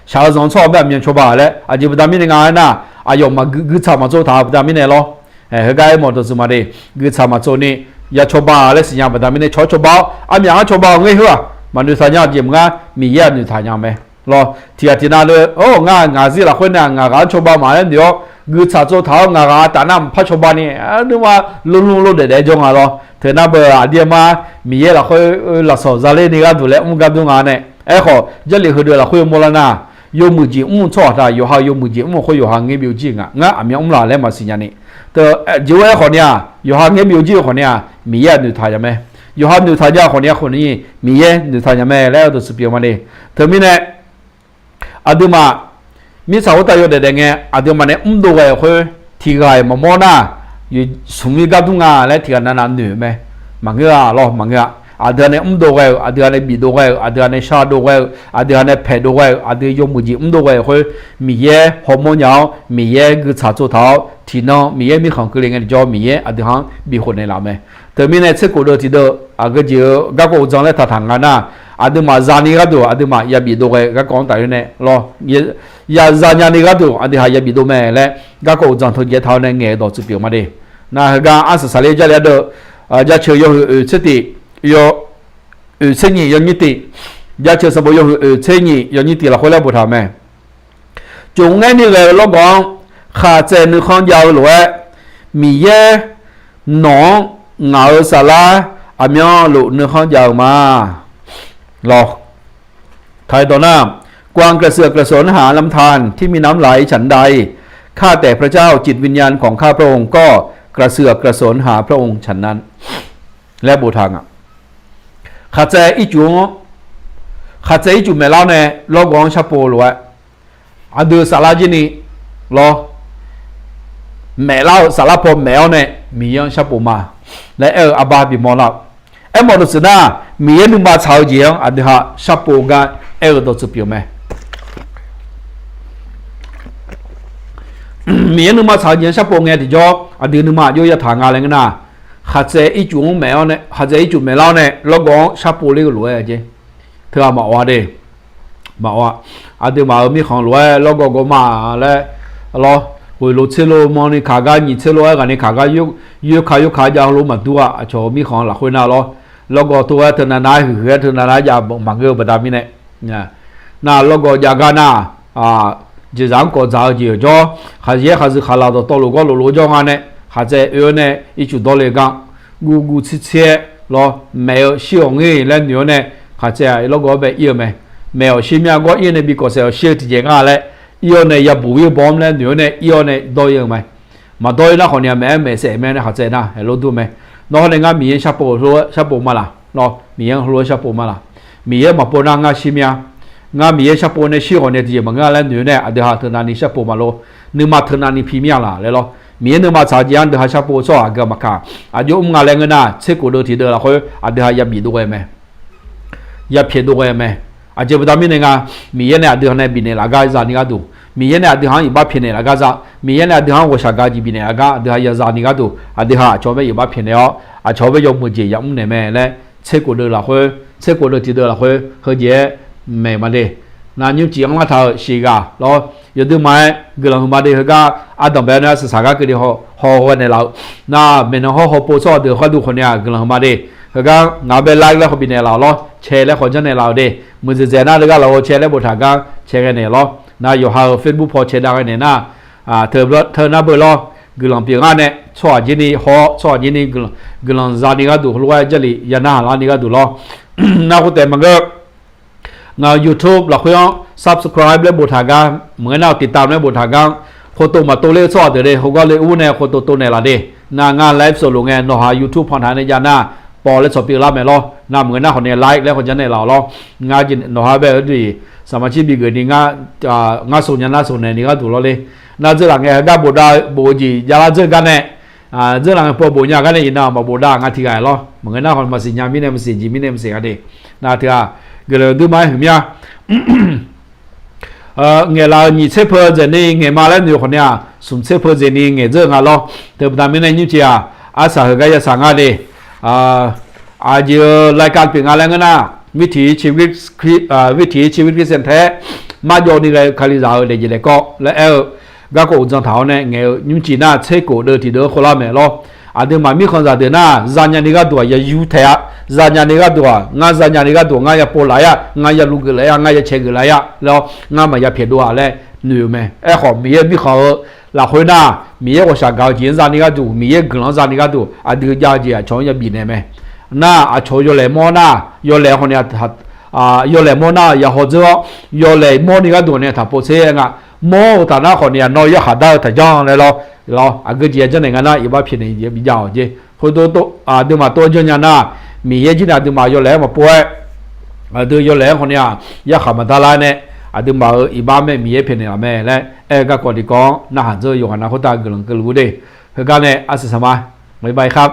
shaq-eu zanq-eu tsawrhaq-anr bae aqmyan cawba-aq laer aqjeq baqda mirnae nga aer nar, aqyawf maqgui guiqtsaq maqtsov taq-euq baqda mirnae lawr. Heugar aermawf dawqtsuif ma de, guiqtsaq maqtsov ni ya cawba-a laer siqnya baqda mirnae cawq-anr cawba-awr aqmyan-anr cawba-awq ngaer heu-aq maqnoeqtaq nya jeq maqngar Miqyaer-aq noeqtaq nya mae. Lawr, tiq ghaq tiq nav deuq-or, ngar ngaq zir lafkhoer nae ngaq ghaq-anr cawba ma laer noeq-awr guiqtsaq tsov taq-awr ngaq ghaq-a taf nar maqpar cawba ni, nuima lmlmr lor daef daef-aer jawr nga lawr. Teu nar beu aqdir aqma Miqyaer lafkhoer lafsawq zaler ni gharduq laer mr gar dur nga nae. Aerkhawf Jarlif heudeuq lafkhoer yawmawr lar nar, yawmuiq jeq mr-eu tsawrhaq taq yawqha yawmuiq jeq mr-eu khoer yawqha ngaer byov jir-euq nga. Ngar aqmyan mr la laer maqsiq nya ni. Teu, jeq-anr aerkhawf ni-aq yawqha ngaer byov jir-eu khawf ni-aq Miqyaer-aq noeqtaq nya mae. Yawqha noeqtaq nya khawf ni-aq khawf ni Miqyaer noeqtaq nya mae laer dawqtsuif pyeuf ma de. Teumirnae aqduimaf mirtsaq khoertav yawdaef daef ngae aqduimaf nae mrdov ghae-euq khoer tiq ghaq-iq maqmawr nar, smq mir gar dur nga laer tiq ghaq navnav noeq-eu mae. Maqngeur-a lawr, maqngeur-a. Aqdui-a nae mrdov ghae-euq, aqdui-a nae bifdov ghae-euq, aqdui-a nae shardov ghae-euq, aqdui-a nae paeqdov ghae-euq, aqdui yawmuiq jeq mrdov ghae-euq khoer Miqyaer hawmawr nya-awr Miqyaer guiqtsaq tsov taq-awr tiqnan Miqyaer mirkhanq keuvle ngae tiqjawr Miqyaer aqdui ha-anr bifkhof naeqlaf mae. Teumirnae tserkhof deuv tiqdeuv aqgeu jeq-eu garkawv uqdzan laer taqtaq nga nar, aqduimaf zani gharduq aqduimaf ya bifdov ghae-eu garkawv-anr tafler nae lawr, ya zanya ni gharduq aqdui ha ya bifdov mae laer garkawv uqdzan teujaev taq-awr nae ngaeq-eu dawqtsuif pyeuf ma de. Nar heugar arsaq saqler Jarlif ardeuv jaceuq yawhuiq oeq tser tiq, oeq tser nyiq yawnyir tiq, jaceuq sanqbof yawhuiq oeq tser nyiq yawnyir tiq lafkhoer laer boftaq-euq mae. Tsofngaer ni ghae-eu lawrgawv-anr khaqtsaev nuikhanr jav-eu lof-aer, Miqyaer nawq-anr ngaq-euq saflar aqmyanluf nuikhanr jav-eu ma. Lawr, taqdawq nar, ความกระเสือกกระสนหาลำธารที่มีน้ำไหลฉันใด ข้าแต่พระเจ้า จิตวิญญาณของข้าพระองค์ก็กระเสือกกระสนหาพระองค์ฉันนั้น laer boftaq nga. Khaqtsaev ircuf-anr, khaqtsaev ircuf maeqlar-awr nae lawrgawv-anr sharpov lof-aer, aqdui saflar jir ni lawr, maeqlar-eu saflar paw maeq-awr nae Miqyaer-anr sharpov ma laer aer-eu arbar bimawr lar-eu. Aermawf dawqtsuif nar, Miqyaer nuima tsaq-eu jeq-anr aqdui ha sharpov gar aer-eu dawqtsuif pyeuf mae. Miqyaer nuima tsaq-eu jeq-anr sharpov ngae tiqjawr, aqdui nuima aqjox yataq nga laer ngeur nar, khaqtsaev ircuf-anr maef-awr nae, khaqtsaev ircuf maeqlar-awr nae lawrgawv-anr sharpov ler-eu lof-aer jeq. Teughaq maqawq-a de. Maqawq-a. Aqduimaf-euq mirkhanq lof-aer lawrgawv gawv ma laer, lawr, ghoeq lof tser lof mawrni kaq gar, nyiq tser lof-aer ghaq ni kaq gar, yoerka yoerka jav heulof maqdur-a. Aqcawq-euq mirkhanq lafkhoer nar lawr, lawrgawv tov-aer teunav nav-aer huiqhuiq-aer teunav nav-aer jav maqngeur-eu baqda mirnae, nar lawrgawv jav gar nar, jeqzaq-anr kawv dzaq-eu jeq-euq jawr, khaqyaer khaqzuiq khaqlaq dawqtawvluf gawrluf lof-eu jawr nga nae, khaqtsaev oe-awr nae ircuf dawr le gar, guvguv tsir tsir-aer lawr, maef-eu shir ghawq ngir laer noeq-awr nae, khaqtsaev-aq lawrgawv-anr bae ir-eu mae. Maef-awq shir mya gawr ir-awr nae bi kawv saef-awq shir-eu tiqjeq nga laer, ir-awr nae yabuq ir-eu bawm laer noeq-awr nae ir-awr nae dawr ir-eu mae. Maqdawr ir nar khawf ni-aq maef-aer maeqsaef mae nae khaqtsaev nar haeq lor dur mae. Nawr hawr nae ngar Miqyaer sharpov heulof-aer sharpov ma laq lawr, Miqyaer-anr heulof-aer sharpov ma laq. Miqyaer maqpov nar ngar shir mya. Ngar Miqyaer sharpov nae shir ghawq nae tiqjeq maqngeur laer noeq-awr nae aqdui ha teunav ni sharpov ma lor. Nuima teunav ni pi mir-a laq laer lawr. Miqyaer nuima tsaq-eu jeq-anr aqdui ha sharpov tsawrhaq aqgeu maqkaq. Aqjox mr nga laer ngeur nar, tser khof deuv tiqdeuv lafkhoer aqdui ha yabif dov ghae mae. Yapyaeq dov ghae mae. Aqjeq baqda mirnae nga, Miqyaer nae aqdui ha nae bifnaeq laf gar za ni gharduq, Miqyaer nae aqdui ha-anr iqbax pyaeqnaeq laf gar za, Miqyaer nae aqdui ha-anr ghawqshaq gaq jeq bifnaeq laf gar aqdui ha ya za ni gharduq, aqdui ha aqcawq-anr bae iqbax pyaeqnaeq-awr, aqcawq-anr bae yawmuiq jeq yamr naeq mae laer, tser khof deuv lafkhoer, tser khof deuv tiqdeuv lafkhoer heujeq-aer maeq ma de. Nar nymrcif anrlar taq-euq siq ghaq lawr, yawduima-aer guiqlanq huiqma de. Heugar ardanq bae-awr nae arsaq saq gar keuvni haw haw ghae naeqlaf-eu, nar maeqnan hawr hawpov tsawrhaq deuq khar duq khawf nae-aq guiqlanq huiqma de. Heugar ngaq-anr bae like laer khawf bifnaeq laf-awq lawr, share laer khawf janrnaeq laf-awq de. Muiqdzaeq dzaeq nar deugar laf-awr share laer boftaq gar share ghae naeq lawr. Nar yawqha-euq Facebook paw share dav ghae naeq nar, teu nar beu lawr, guiqlanq pyeuf ngar nae tsawrhaq jir ni haw-awr tsawrhaq jir ni guiqlanq za ni gharduq heulof-aer jarlif ya narhaq lar ni gharduq lawr. Nar khoertaef maqngeur, ngaq-euq YouTube lafkhoer-anr subscribe laer boftaq gar, maqngeur nar-awq tiqtam laer boftaq gar, khoftof maqtov ler-eu tsawrhaq deuq de, heugar le ur nae khoftof tov naeqlaf de. Nar ngar live sawqluf ngae nawqha YouTube panqtaq nae jav nar, paw laer tsawq pyeuf lar mae lawr. Nar maqngeur nar khawf nae like laer khawf janrnaeq laf-awq lawr. Ngar nawqha bae-eu dui saqmaq cir bigeuf ni ngar, ngar sawq nya nar sawq naeq ni gharduq lawr le. Nar dzeurlaf ngae heugar bofdav bof-eu jeq javlar dzeur gar nae, dzeurlaf ngae paw bof nya gar nae iqnan maqbofdav nga tiqghaq-aer lawr. Maqngeur nar khawf maqsiq nya mirnae maqsiq, jeq mirnae maqsiq nga de. Nar teughaq guiqlanq duima-aer huiqmya. Ngaeqlaf-euq nyiq tser peu dzaeqni ngaeqma laer noeq-eu khawf nae-aq, smq tser peu dzaeqni ngaeq dzeur-eu nga lawr. Teubaqda mirnae nymrcif-aq, arsaq heugar yasaq nga de. Aqjeq-eu รายการ pyeuf nga laer ngeur nar, วิถีชีวิตคริสเตียนแท้ marjawv ni ghae-eu Kalizaq-euq daefjeq daefkawv laer aer-eu garkawv uqdzan taq-awr nae ngaeq-eu nymrcif nar tser khof deuv tiqdeuv-anr khoerlar mae lawr. Aqduimaf mirkhanqzaq deuq nar za nya ni gharduq-aq ya yur taeq-a. Za nya ni gharduq-aq ngar za nya ni gharduq ngar ya pov laf-ir-a, ngar ya luv geuf laf-ir-a, ngar ya cae geuf laf-ir-a laer-awr ngar maqya pyaeq dov-a laer noeq-eu mae. Aerkhawf Miqyaer mirkhanq-eu lafkhoer nar, Miqyaer ghawqshaq gaq-eu jeq-anr za ni gharduq, Miqyaer guiqlanq-anr za ni gharduq aqdui jav-eu jeq aqcawq-anr ya bifnaeq mae. Nar aqcawq yawlaeq mawr nar, yawlaeq khawf ni, yawlaeq mawr nar ya haw dzeur-awr, yawlaeq mawr ni gharduq nae taq pov tser nga. Mawr-eu taf nar khawf ni-aq nawr yarkhaq dar-eu taqjanr laer lawr. Lawr, aqgeu jeq ya janrnaeq nga nar iqbax pyaeqnaeq jeq bi jav-awq jeq. Khoerdoq aqduimaf tov-aer janrnya nar, Miqyaer jir nae aqduimaf yawlaeq-aer maqpov-aer, aqdui yawlaeq-aer khawf ni-aq yarkhaq maqdar lar nae, aqduimaf-euq iqbax mae Miqyaer pyaeqnaeq laf mae laer aer-eu garkawv tiqkawv-anr narhaq dzeur-eu yawqghaq na khoertav guiqlanq keuvluf-ur de. Heugar nae arsaq saq ma, maqbif ba-ir khar.